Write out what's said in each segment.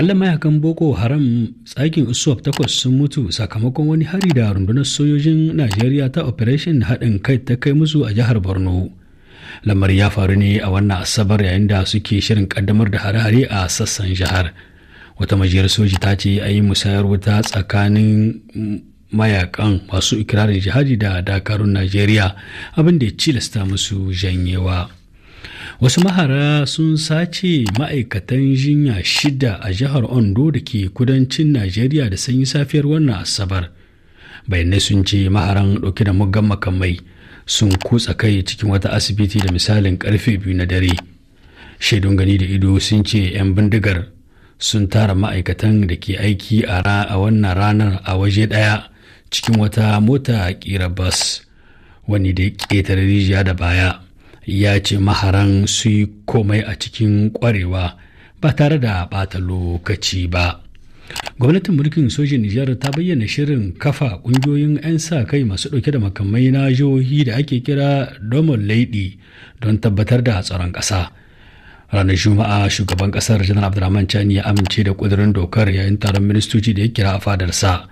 Akalla mayakan Boko Haram tsakin ISWAP 8 sun mutu sakamakon wani hari da rundunar sojojin Najeriya ta Operation Haɗin Kai ta kai musu a jihar Borno. Lamarin ya faru ne a wannan Asabar yayin da suke shirin kaddamar da hare-hare a sassan jihar. Wata majiyar soji ta ce a yi musayar wuta tsakanin mayakan masu ikirarin jihadi da dakarun Najeriya, abin da ya cilasta musu janyewa. Wasu mahara sun sace ma'aikatan jinya 6 a jihar Ondo da ke kudancin Najeriya da sanyi safiyar wannan Asabar. Bayanai sun ce maharan ɗauke da muggan makamai sun kutsa kai cikin wata asibiti da misalin karfe 2 na dare. Shaidun gani da ido sun ce 'yan bindigar sun tara ma'aikatan da ke aiki a wannan ranar a waje ɗaya cikin wata mota ƙira bas. Wani da ya ƙetare rijiya da baya ya ce maharan su yi komai a cikin ƙwarewa ba tare da ɓata lokaci ba. Gwamnatin mulkin sojin Nijar ta bayyana shirin kafa ƙungiyoyin 'yan sa kai masu ɗauke da makamai na jihohi da ake kira Domon Laidi don tabbatar da tsaron ƙasa. Ranar Juma'a shugaban ƙasar Janar Abdulrahman Chani ya amince da ƙudurin dokar yayin taron ministoci da ya kira a fadarsa.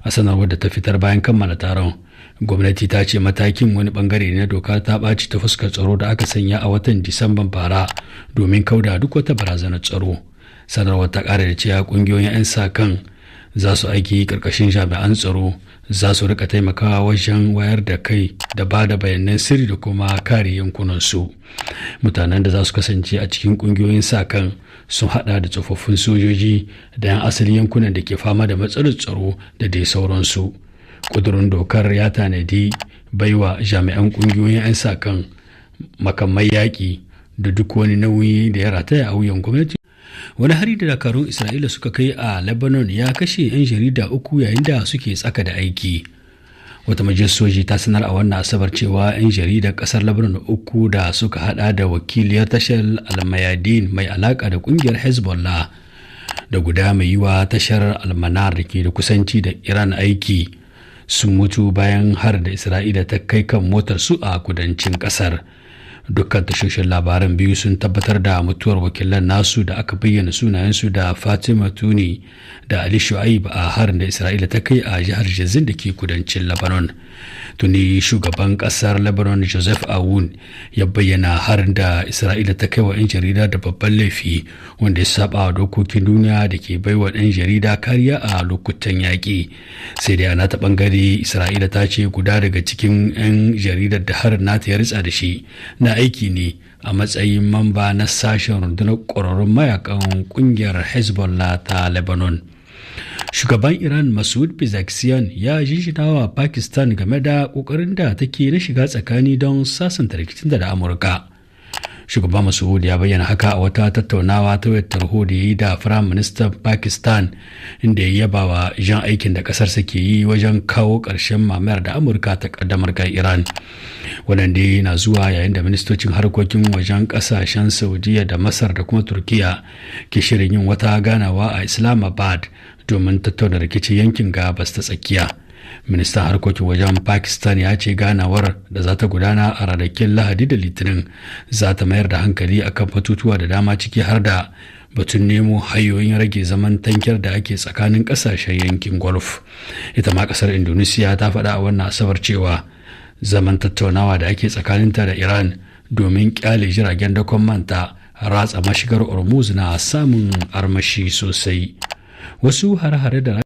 A sanarwar da ta fitar bayan kammala taron, gwamnati ta ce matakin wani bangare ne na doka ta ɓaci ta fuskar tsaro da aka sanya a watan Disamban bara domin kauda duk wata barazanar tsaro. Sanarwar ta ƙara da cewa ƙungiyoyin 'yan sa kan za su aiki ƙarƙashin jami'an tsaro, za su rika taimakawa wajen wayar da kai da ba da bayanan sirri da kuma kare yankunansu. Mutanen da za su kasance a cikin ƙungiyoyin sa kan sun hada da tsofaffin sojoji da 'yan asalin yankunan da ke fama da matsalar tsaro da dai sauransu. Ƙudurin dokar ya tanadi baiwa jami'an ƙungiyoyin 'yan sa kan makamai yaƙi da duk wani nauyi da ya rataya a wuyan gwamnati. Wani hari da dakarun Isra'ila suka kai a Lebanon ya kashe 'yan jarida 3 yayin da suke tsaka da aiki. Wata majiyar soji ta sanar a wannan Asabar cewa 'yan jaridar kasar Lebanon 3 da suka hada da wakiliyar tashar Almayadin mai alaka da kungiyar Hezbollah da guda mai yiwa tashar Almanar da ke da kusanci da Iran aiki sun mutu bayan har da Isra'ila ta kai kan motar su a kudancin kasar. Dukkan tashoshin labaran biyu sun tabbatar da mutuwar wakilan nasu da aka bayyana sunayensu da Fatima Tuni da Ali Shu'aib a harin da Isra'ila ta kai a jihar Jazin da ke kudancin Lebanon. Tuni shugaban kasar Lebanon Joseph Aoun ya bayyana harin da Isra'ila ta kai wa 'yan jarida da babban laifi wanda ya saba wa dokokin duniya da ke baiwa 'yan jarida kariya a lokutan yaƙi. Sai dai a nata bangare Isra'ila ta ce guda daga cikin 'yan jaridar da harin nata ya ritsa da shi na aiki ne a matsayin mamba na sashen rundunar ƙwararrun mayakan ƙungiyar Hezbollah ta Lebanon. Shugaban Iran Masoud Pezeshkian ya jinjina wa Pakistan game da ƙoƙarin da take na shiga tsakani don sasanta rikicin da Amurka. Shugaban Masoud ya bayyana haka a wata tattaunawa ta wayar tarho da ya yi da Firayim Ministan Pakistan, inda ya yaba wa jan aikin da ƙasarsa ke yi wajen kawo ƙarshen mamayar da Amurka ta ƙaddamar kan Iran. Wannan dai na zuwa yayin da ministocin harkokin wajen ƙasashen Saudiya da Masar da kuma Turkiya ke shirin yin wata ganawa a Islamabad domin tattauna rikicin yankin Gabas ta Tsakiya. Ministan harkokin wajen Pakistan ya ce ganawar da za ta gudana a ranakin Lahadi da Litinin za ta mayar da hankali akan batutuwa da dama, ciki har da batun nemo hanyoyin rage zaman tankiyar da ake tsakanin kasashen yankin Gulf. Ita ma kasar Indonesia ta faɗa a wannan Asabar cewa zaman tattaunawa da ake tsakaninta da Iran domin kyale jiragen dakon manta ratsa mashigar Hormuz na samun armashi sosai. Wasu hare-hare da